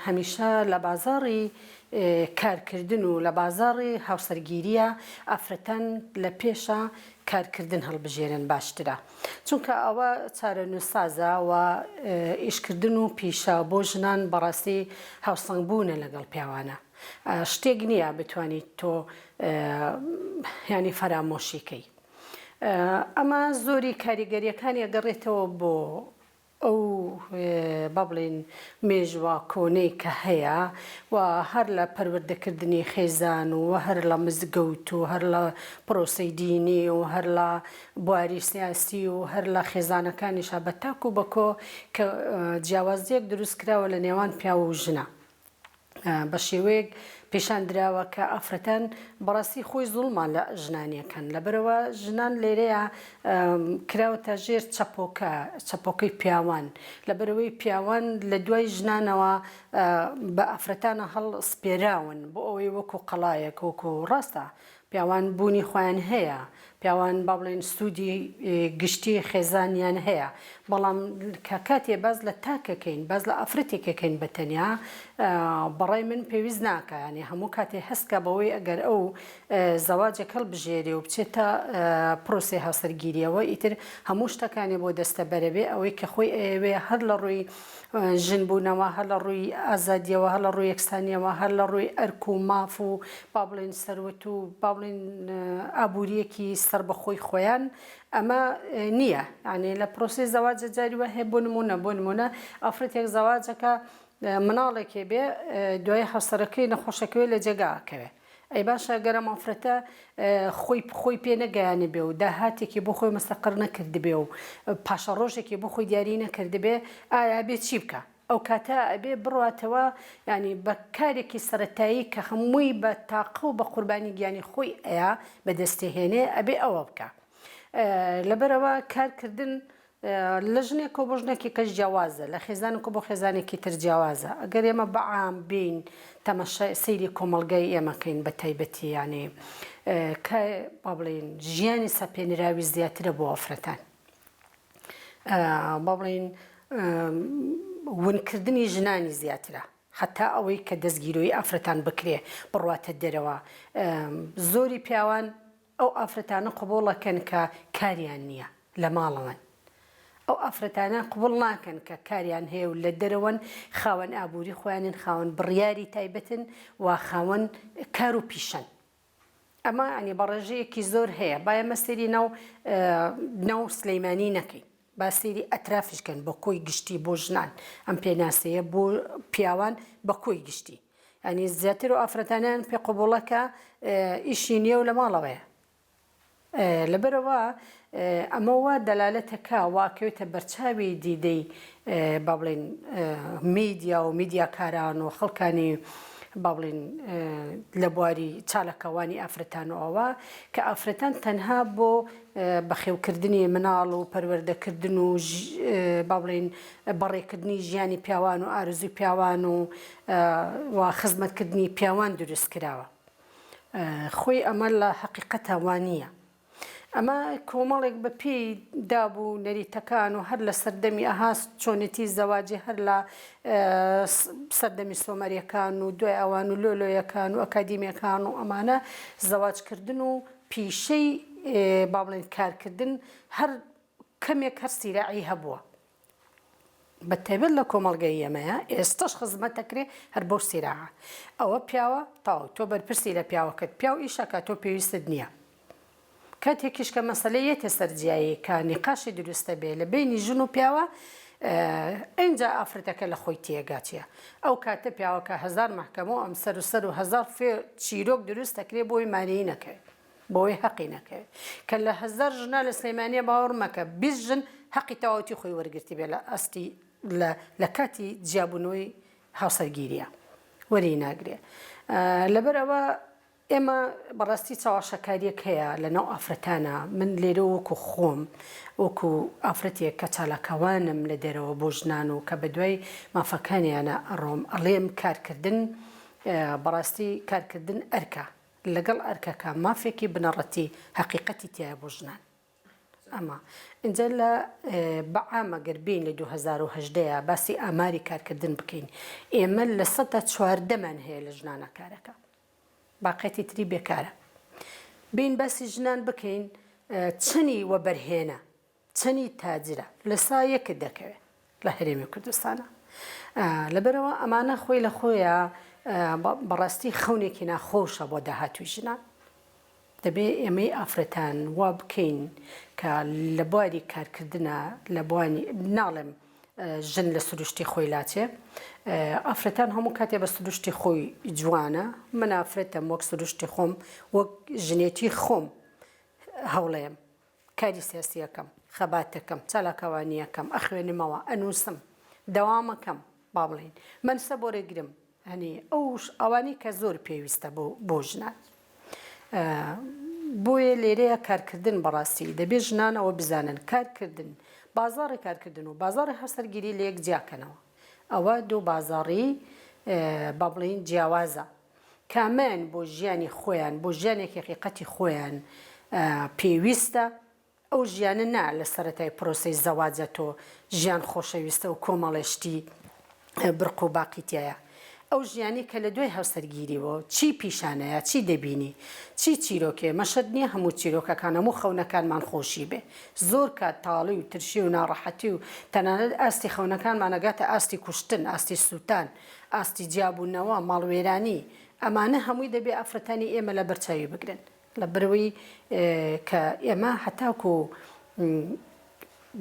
هەمیشە لە بازاڕی کارکردن و لە بازاڕی هاوسەرگیریە ئافرەتان لە پێشا کارکردن هەڵبژێرن باشترە چونکە ئەوە چارەنووسسازە و ئیشکردن و پیشە بۆ ژنان بەڕاستی هاوسەنگ بوونە لەگەڵ پیاوانە شتێک نییە بتوانیت تۆ یانی فەرامۆشی کەی ئەمە زۆری کاریگەریەکانی ئەگەڕێتەوە بۆ ئەو با بڵێین مێژوە کۆنەی کە هەیە و هەر لە پەروەردەکردنی خێزان و هەر لە مزگەوت و هەر لە پرۆسەی دینی و هەر لە بواری سیاسی و هەر لە خێزانەکانیشا بە تاک و بە کۆ کە جیاوازیەک دروست کراوە لە نێوان پیاو و ژنا. بە شێوەیەک پیشان دراوە کە ئافرەتان بەڕاستی خۆی زوڵمان لە ژنانیەکەن لەبەرەوە ژنان لێرەیە کراوەتە ژێر چەپۆکە چەپۆکەی پیاوان لەبەرەوەی پیاوان لە دوای ژنانەوە بە ئافرەتانە هەڵ سپێراون بۆ ئەوەی وەکو قەڵایەک وەکو ڕاستە پیاوان بوونی خۆیان هەیە، پیاوان با بڵێین سوودی گشتی خێزانیان هەیە، بەڵام کە کاتێ باس لە تاکەکەین، باس لە ئافرەتێکەکەین بە تەنیا، بەڕای من پێویست ناکا، یانی هەموو کاتێ هەست کا بەوەی ئەگەر ئەو زەواجێک هەڵبژێرێ و بچێتە پرۆسەی هاوسەرگیرییەوە، ئیتر هەموو شتەکانی بۆ دەستەبەرەبێ، ئەوەی کە خۆی ئەیەوێ هەر لە ڕووی ژن بوونەوە، هەر لە ڕووی ئازادییەوە، هەر لە ڕووی یەکسانییەوە، هەر لە ڕووی ئەرک و ماف و با بڵێین سەروەت و با بڵێین ئابوورییەکی سەربەخۆی خۆیان، ئەمە نییە. یانی لە پرۆسەی زەواجە جاری وا هەیە بۆ نموونە بۆ نموونە ئافرەتێک زەواجەکە مناڵێکی بێ دوای هاوسەرەکەی نەخۆشەکەوێ لە جێگا ئەکەوێ. ئەی باشە گەر ئەم ئافرەتە خۆی خۆی پێ نەگەیانبێ و داهاتێکی بۆ خۆی مستەقر نەکردبێ و پاشەڕۆژێکی بۆ خۆی دیاری نەکردبێ ئایا ئەبێ چی بکا؟ ئەو کاتە ئەبێ بڕواتەوە یانی بە کارێکی سەرەتایی کە هەمووی بە تاقە و بە قوربانی گیانی خۆی ئەیا بەدەستی هێنێ ئەبێ ئەوە بکا. لەبەرئەوە کارکردن لە ژنێکەوە بۆ ژنێکی کەش جیاوازە، لە خێزانێکەوە بۆ خێزانێکی تر جیاوازە. ئەگەر ئێمە بە عام بێین تەمەشای سەیری کۆمەڵگای ئێمە کەین بە تایبەتی یانی کە با بڵێین ژیانی سەپێنراوی زیاترە بۆ ئافرەتان. با بڵێین ونکردنی ژنانی زیاترە. هەتا ئەوەی کە دەستگیرۆیی ئافرەتان بکرێ بڕواتە دەرەوە. زۆری پیاوان ئەو ئافرەتانە قبوڵ ئەکەن کە کاریان نییە لە ماڵەوەن. ئەو ئافرەتانە قبوڵ ناکەن کە کاریان هەیە و لە دەرەوەن، خاوەن ئابووری خۆیانن، خاوەن بڕیاری تایبەتن و خاوەن کار و پیشەن. ئەمە یانی بە ڕێژەیەکی زۆر هەیە. با ئێمە سەیری ناو ناو سلەیمانی نەکەین. با سەیری ئەترافیش کەن بە کۆی گشتی بۆ ژنان ئەم پێناسەیە بۆ پیاوان بە کۆی گشتی یانی زیاتر و ئافرەتانیان پێ قبوڵە کە ئیشی نییە و لە ماڵەوەیە لەبەرەوە ئەمە وا دەلالەتەکە واکەوێتە بەرچاوی دیدەی با بڵێن میدیا و میدیاکاران و خەڵکانی با بڵێین لە بواری چاالکەوانی ئافرەتان و ئەوە کە ئافرەتان تەنها بۆ بەخێوکردنی مناڵ و پەروەردەکردن و با بڵێین بەڕێکردنی ژیانی پیاوان و ئارزوی پیاوان و و خزمەتکردنی پیاوان دروست کراوە خۆی ئەمە لە حقیقەتە وانە ئەمە کۆمەڵێک بە پێی داب و نەریتەکان و هەر لە سەردەمی ئەها چۆنێتی زەواجی هەر لە سەردەمی سۆمەریەکان و دوای ئەوان و لۆلۆیەکان و ئەکادیمیەکان و ئەمانە زەواجکردن و پیشەی با بڵێن کارکردن هەر کەمێک هەر سیراعی هەبووە بە تایبەت لە کۆمەڵگەی ئێمەیە ئێستەش خزمەت دەکرێ هەر بەو سیراعە ئەوە پیاوە تەواو تۆ بەرپرسی لە پیاوەکەت پیاو ئیشەکە تۆ پێویستت نییە کاتێکیش کە مەسەلە یەتە سەر جیایی کە نیقاشی دروستە بێ لە بینی ژن و پیاوە ئینجا ئافرەتەکە لە خۆی تێگا چیە ئەو کاتە پیاوەکە هەزار مەحکەمە و ئەم سەر و سەر و هەزار فێ چیرۆک دروست دەکرێ بۆی ماریی نەکەوێت بۆی هەقی نەکەوێت کە لە هەزار ژنا لە سلێمانیە باوەڕ مەکە 20 ژن هەقی تەواوەتی خۆی وەرگرتی بێ لە ئاستی لە لە کاتی جیابوونەوەی هاوسەرگیریە وەری ناگرێ لەبەر ئەوە ئێمە بەڕاستی چەواشەکاریەک هەیە لە ناو ئافرەتانا، من لێرە وەکو خۆم وەکو ئافرەتێک کە چالاکەوانم لە دەرەوە بۆ ژنان و کە بەدوای مافەکانیانا ئەڕۆم ئەڵێم کارکردن بەڕاستی کارکردن ئەرکە لەگەڵ ئەرکەکە مافێکی بنەڕەتی هەقیقەتی تیایە بۆ ژنان. ئەمە ئینجا لە بە عام ئەگەر بێین لە 2018 یا باسی ئاماری کارکردن بکەین ئێمە لە سەتا چواردەمان هەیە لە ژنانە کارەکە باقیەتی تری بێکارە بێین باسی ژنان بکەین چەنی وەبەرهێنە چەنی تاجرە لە سا یەکت دەکەوێ لە هەرێمی کوردستانە لەبەرەوە ئەمانە خۆی لە خۆیە بەڕاستی خەونێکی ناخۆشە بۆ داهاتووی ژنان دەبێ ئێمەی ئافرەتان وا بکەین کە لە بواری کارکردنا لە بوانی ناڵێم ژن لە سروشتی خۆی لاچێ ئافرەتان هەموو کاتێ بە سروشتی خۆی جوانە من ئافرەتم وەک سروشتی خۆم وەک ژنێتی خۆم هەوڵێم کاری سیاسیەکەم خەباتەکەم چالاکەوانیەکەم ئەخوێنمەوە ئەنووسم دەوامەکەم با بڵین مەنسە بۆ ڕێگرم هەنی ئەو ئەوانەی کە زۆر پێویستە بۆ بۆ ژنان بۆیە لێرەیە کارکردن بەڕاستی دەبێت ژنان ئەوە بزانن کارکردن بازاڕی کارکردن و بازاڕی هاوسەرگیری لە یەک جیاکەنەوە ئەوە دوو بازاڕی با بڵێین جیاوازە کامیان بۆ ژیانی خۆیان بۆ ژیانێکی حقیقەتی خۆیان پێویستە ئەو ژیانە نا لە سەرەتای پرۆسەی زەواجە تۆ ژیان خۆشەویستە و کۆمەڵێ شتی برق و باقی تیایە ئەو ژیانەی کە لە دوای هاوسەرگیریەوە چی پیشانەیە چی دەبینی چی چیرۆکێ مەشەت نییە هەموو چیرۆکەکان هەموو خەونەکانمان خۆشی بێ زۆر کات تاڵی و ترشی و ناڕەحەتی و تەنانەت ئاستی خەونەکانمان ئەگاتە ئاستی کوشتن ئاستی سووتان ئاستی جیابوونەوە ماڵوێرانی ئەمانە هەمووی دەبێ ئافرەتانی ئێمە لەبەر چاوی بگرن لەبەرئەوەی کە ئێمە هەتاکو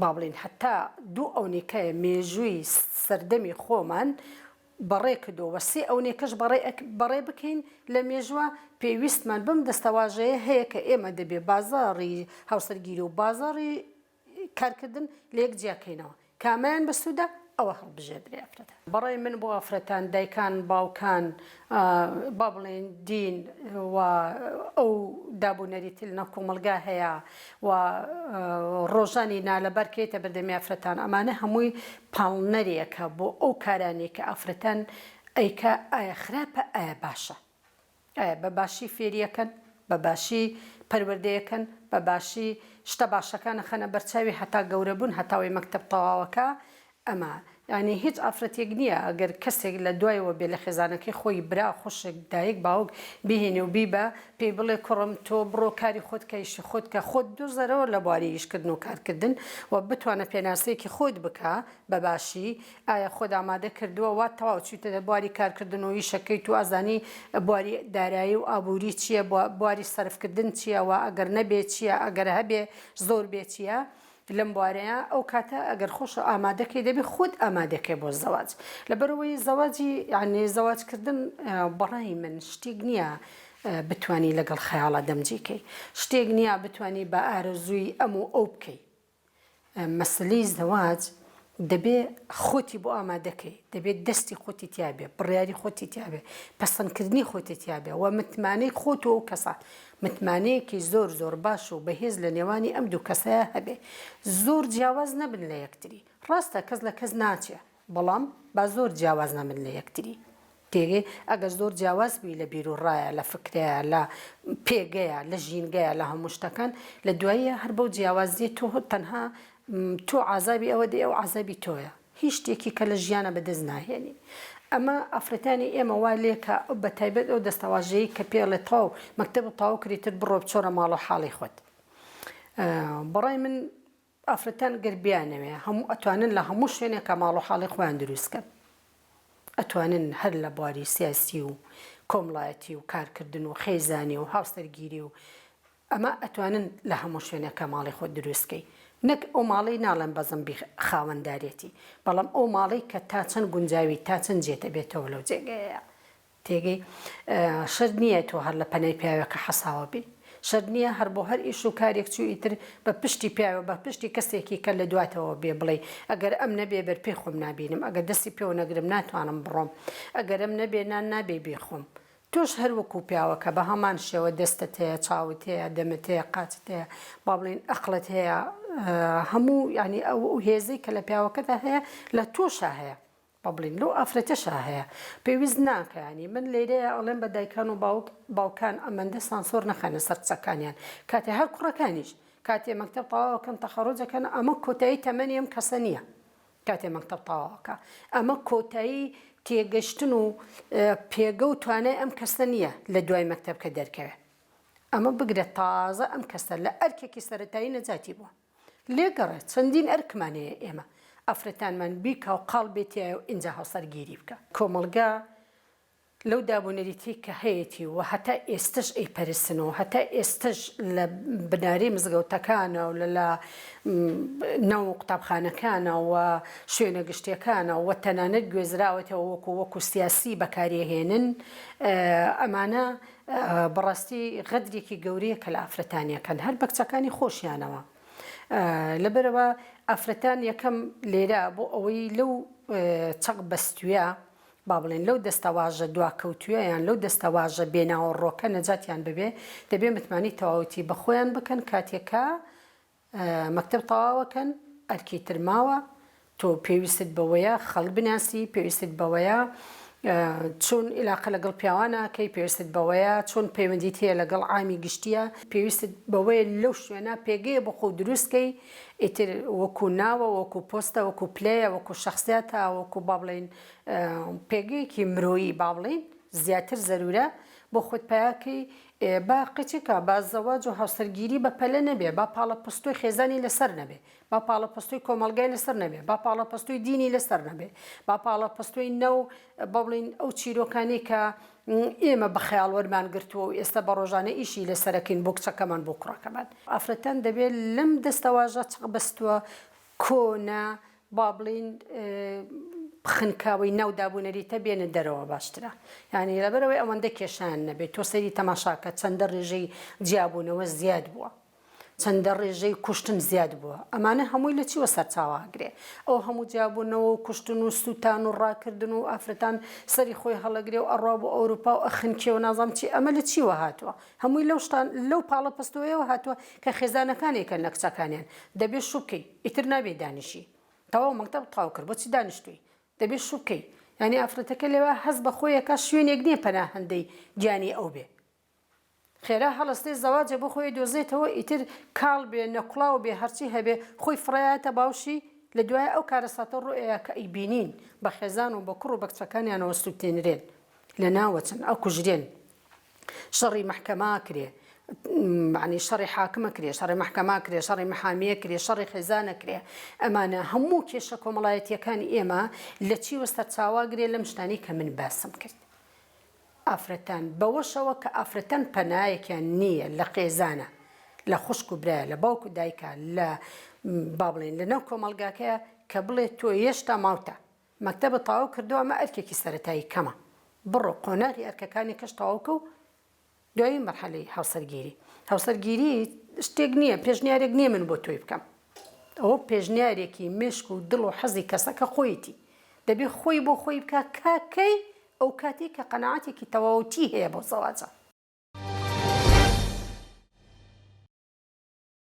با بڵێین هەتا دوو ئەونیکە مێژووی سەردەمی خۆمان بەڕێ کردووە و سێ ئەونێکەش بەڕێ بکەین لە مێژووە پێویستمان بەم دەستەواژەیە هەیە کە ئێمە دەبێ بازاڕی هاوسەرگیری و بازاڕی کارکردن لەیەک جیاکەینەوە کامەیان بەسوودە ئەوە هەڵبژێردرێ ئافرەتان. بەڕای من بۆ ئافرەتان دایکان باوکان با بڵێین دین و ئەو داب و نەریتی لەناو کۆمەڵگا هەیە و ڕۆژانی نالەبار کە یەتە بەردەمی ئافرەتان ئەمانە هەمووی پاڵنەرێکە بۆ ئەو کارانەی کە ئافرەتان ئەیکا ئایا خراپە ئایا باشە. ئایا بە باشی فێریەکەن، بە باشی پەروەردەیەکەن، بە باشی شتە باشەکان ئەخەنە بەرچاوی هەتا گەورە بوون هەتا ئەوەی مەکتەب تەواوەکا ئەمە یانی هیچ ئافرەتێک نییە ئەگەر کەسێک لە دوایەوە بێ لە خێزانەکەی خۆی برا خوشک دایک باوک بیهێنێ و بیبا پێی بڵێ کوڕم تۆ بڕۆ کاری خۆت کە ئیشی خۆت کە خۆت دۆزەرەوە لە بواری ئیشکردن و کارکردن و بتوانە پێناسەیەکی خۆت بکە بە باشی ئایا خۆت ئامادە کردووە وا تەواو چویتەتە بواری کارکردن و ئیشەکەیت و ئەزانی بواری دارایی و ئابووری چییە بواری سەرفکردن چییە و ئەگەر نەبێ چییە ئەگەر هەبێ زۆر بێ چییە لەم بوارەیە ئەو کاتە ئەگەر خۆش ئامادەکەی دەبێ خۆت ئامادەکەی بۆ زەواج لەبەرەوەی زەواجی یعنی زەواجکردن بەڕای من شتێک نییە بتانی لەگەڵ خەیاڵە دەمجیکەی شتێک نییە بتانی بە ئارەزووی ئەم و ئەو بکەی مەسەلەی زەواج دەبێ خۆتی بۆ ئامادەکەی دەبێت دەستی خۆتی تیابێ بڕیاری خۆتی تیابێ پەسەندکردنی خۆتی تیابێ و متمانەی خۆت و ئەو کەسە متمانەیەکی زۆر زۆر باش و بەهێز لە نێوانی ئەم دوو کەسەیە هەبێ زۆر جیاواز نەبن لە یەکتری ڕاستە کەس لە کەس ناچێ بەڵام با زۆر جیاواز نەبن لە یەکتری. تێگەی؟ ئەگەر زۆر جیاواز بووی لە بیروڕایە، لە فکرەیا، لە پێگەیا، لە ژینگەیا، لە هەموو شتەکان، لە دواییا هەر بەو جیاوازییە تۆ تەنها تۆ عازابی ئەوە دەی ئەو عازابی تۆیە. هیچ شتێکی کە لە ژیانا بەدەست ناهێنی. ئەمە ئافرەتانی ئێمە وا لێکا بە تایبەت ئەو دەستەواژەیەی کە پێ ئەڵێ تەواو مەکتەبت تەواو کرد ئیتر بڕۆ بچۆرە ماڵ و حاڵی خۆت. بەڕای من ئافرەتان گەر بیانەوێ هەموو ئەتوانن لە هەموو شوێنێکا ماڵ و حاڵی خۆیان دروست کەن ئەتوانن هەر لە بواری سیاسی و کۆمڵایەتی و کارکردن و خێزانی و هاوسەرگیری و ئەمە ئەتوانن لە هەموو شوێنێکا ماڵی خۆت دروست کەی نەک ئەو ماڵەی ناڵێم بەزم بی خاوەندارێتی بەڵام ئەو ماڵەی کە تا چەند گونجاوی تا چەند جێت ئەبێتەوە لەو جێگەیەیا تێگەی؟ شەرت نییە تۆ هەر لە پەنای پیاوێکە حەساوە بی. شەرت نییە هەر بۆ هەر ئیش و کارێک چووی ئیتر بە پشتی پیاوێ بە پشتی کەسێکی کە لە دواتەوە بێ بڵێی ئەگەر ئەم نەبێ بەر پێی خۆم نابینم، ئەگەر دەستی پێوە نەگرم ناتوانم بڕۆم، ئەگەر ئەم نەبێ نان نابێ بیخۆم. تۆش هەر وەکوو پیاوەکە بە هەمان شێوە دەستت هەیە، چاوت هەیە، دەمت هەیە، قاچت هەیە، با بڵێین ئەقڵت هەیە، هەموو یانی ئەو هێزەی کە لە پیاوەکەدا هەیە لە تۆشا هەیە. با بڵێین لەو ئافرەتەشا هەیە پێویست ناکا یانی من لێرەیە ئەڵێم بە دایکان و باوک باوکان ئەمەندە سانسۆر نەخەنە سەر قسەکانیان کاتێ هەر کوڕەکانیش. کاتێ مەکتەب تەواوەکەن تەخەڕوجەکەن ئەمە کۆتایی تەمەنی ئەم کەسە نییە کاتێ مەکتەب تەواوەکە ئەمە کۆتایی تێگەشتن و پێگە و توانای ئەم کەسە نییە لە دوای مەکتەب کە دەرکەوێ ئەمە بگرە تازە ئەم کەسە لە ئەرکێکی سەرەتایی نەجاتی بووە لێگەڕێ چەندین ئەرکمان هەیە ئێمە ئافرەتانمان بیکا و قاڵ بێتایە و ئینجا هاوسەرگیری بکە کۆمەڵگا لەو دابونەریتەی کە هەیەتی و هەتا ئێستەش ئەیپەرستن و هەتا ئێستەش لە بناری مزگەوتەکانە و لە لە ناو قوتابخانەکانە و شوێنە گشتیەکانە و تەنانەت گوێزراوەتەوە وەکو وەکو سیاسی بەکاریەهێنن ئەمانە بەڕاستی غەدرێکی گەورەیە کە لە ئافرەتانیەکەن هەر بە کچەکانی خۆشیانەوە لەبەرەوە ئافرەتان یەکەم لێرە بۆ ئەوەی لەو چەق بەستویە با بڵێین لەو دەستەواژە دواکەوتووە یان لەو دەستەواژە بێ ناوەڕۆکە نەجاتیان ببێ، دەبێ متمانەی تەواوەتی بە خۆیان بکەن کاتێک کە مەکتەب تەواوەکەن، ئەرکی تر ماوە، تۆ پێویستت بەوەیە خەڵک بناسی، پێویستت بەوەیە چۆن ئیلاقە لەگەڵ پیاوان ئەکەی، پێویستت بەوەیە چۆن پەیوەندیت هەیە لەگەڵ عامی گشتییە، پێویستت بەوەیە لەو شوێنە پێگەیە بۆ خۆت دروست کەی، ئیتر وەکو ناوە، وەکو پۆستە، وەکو پلەیە، وەکو شەخسیاتە، وەکو با بڵێین پێگەیەکی مرۆیی با بڵێین زیاتر زەرورە بۆ خۆت پیا کەی، با قیچێکە با زەواج و هاوسەرگیری بە پەلە نەبێ، با پاڵەپەستۆی خێزانی لەسەر نەبێ، با پاڵەپەستۆی کۆمەڵگای لەسەر نەبێ، با پاڵەپەستۆی دینی لەسەر نەبێ، با پاڵەپەستۆی نەو با بڵێین ئەو چیرۆکانەی کە ئێمە بە خەیاڵ وەرمان گرتووە و ئێستا بە ڕۆژانە ئیشی لەسەرەکەین بۆ کچەکەمان بۆ کوڕەکەمان. ئافرەتان دەبێت لەم دەستەواژە چەقبەستووە کۆنە با بڵێین خنکاوەی ناو دابونەریتە بێنە دەرەوە باشترە یانی لەبەرئەوەی ئەوەندە کێشەیان نەبێت تۆ سەیری تەماشاکە چەندە ڕێژەی جیابوونەوە زیاد بووە. چەندە ڕێژەی کوشتن زیاد بووە ئەمانە هەمووی لە چیوە سەرچاوە ئەگرێ ئەو هەموو جیابوونەوە و کوشتن و سووتان و ڕاکردن و ئافرەتان سەری خۆی هەڵەگرێ و ئەڕوا بۆ ئەوروپا و ئەخنکێ و نازانم چی ئەمە لە چیوە هاتووە هەمووی لەو شتان لەو پاڵە پەستۆیەوە هاتووە کە خێزانەکان ئەیکەن لە کچەکانیان دەبێ شوو بکەی ئیتر نابێ دانیشی تەواو مەکتەب تەواو کرد بۆچی دانیشتووی دەبێ شوو بکەی یانی ئافرەتەکە لەوێ هەست بە خۆی ئەکا شوێنێک نییە پەناهەندەی گیانی ئەو بێ خێرا هەڵەستێ زەواجێ بۆ خۆی دۆزێتەوە ئیتر کاڵ بێ نەکوڵاو بێ هەرچی هەبێ خۆی فڕێیاتە باوشی لە دوای ئەو کارەساتە ڕوئەیا کە ئەیبینین بە خێزان و بە کوڕ و بە کچەکانیانەوە سوتێنرێن لەناوەچن ئەکوژرێن شەڕی مەحکەمە ئەکرێ معنی شەڕی حاکم ئەکرێ شەڕی مەحکەمە ئەکرێ شەڕی محامی ئەکرێ شەڕی خێزان ئەکرێ ئەمانە هەموو کێشە کۆمەڵایەتیەکانی ئێمە لە چیوە سەرچاوە گرێ لەم شتانەی کە من باسم کرد ئافرەتان، بەوەشەوە کە ئافرەتان پەنایەکیان نییە لە خێزانە، لە خوشک و برایە، لە باوک و دایکە، لە با بڵێین لە ناو کۆمەڵگاکەیە کە بڵێ تۆ یێشتا ماوتە، مەکتەبت تەواو کردووە ئەمە ئەرکێکی سەرەتایی کەمە، بڕۆ قۆناغی ئەرکەکانی کەش تەواو کە و دوایی مەرحەلەی هاوسەرگیری. هاوسەرگیری شتێک نییە، پێشنیارێک نییە من بۆ تۆی بکەم. ئەوە پێشنیارێکی مێشک و دڵ و حەزی کەسەکە خۆیەتی. دەبێ خۆی بۆ خۆی بکا کا کەی؟ ئەو کاتەی کە قەناعەتێکی تەواوەتی هەیە بۆ زەواجە.